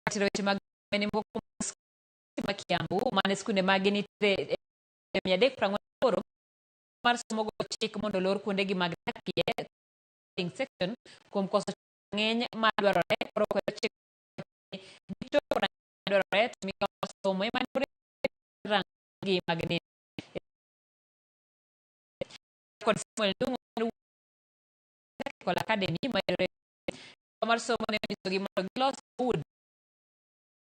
Tero weche mag mene moko kuom skunde ma Kiambu mane skunde mage nitiere e 348 mar somo go chik mondo olor kuondegi mag dakie section kuom koso ng'eny ma dwarore koro kwedo chik gichopo dwarore to migawo mar somo ema rangi mag nini kod Samuel Ndung'u Technical Academy mayudore mar somo ne onyisogi mondo gilos udi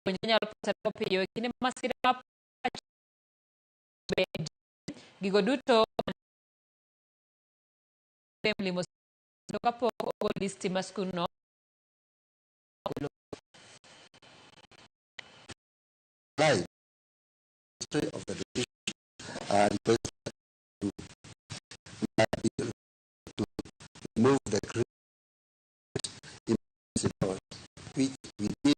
puonjre nyalo pasore piyo e kinde masira ma gigo duto limo kapok ogol listi ma skundno ogolo. Ministry of Education requested to remove the emergency laws, which we did.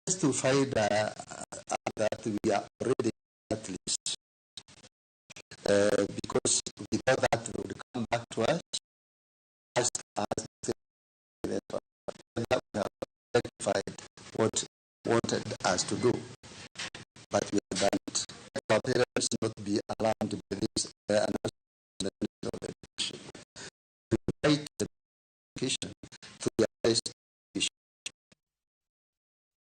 Just to find that we are already at list, because we thought that would come back to us as we have rectified what wanted us to do, but we have done it. Our parents not be alarmed by this announcement.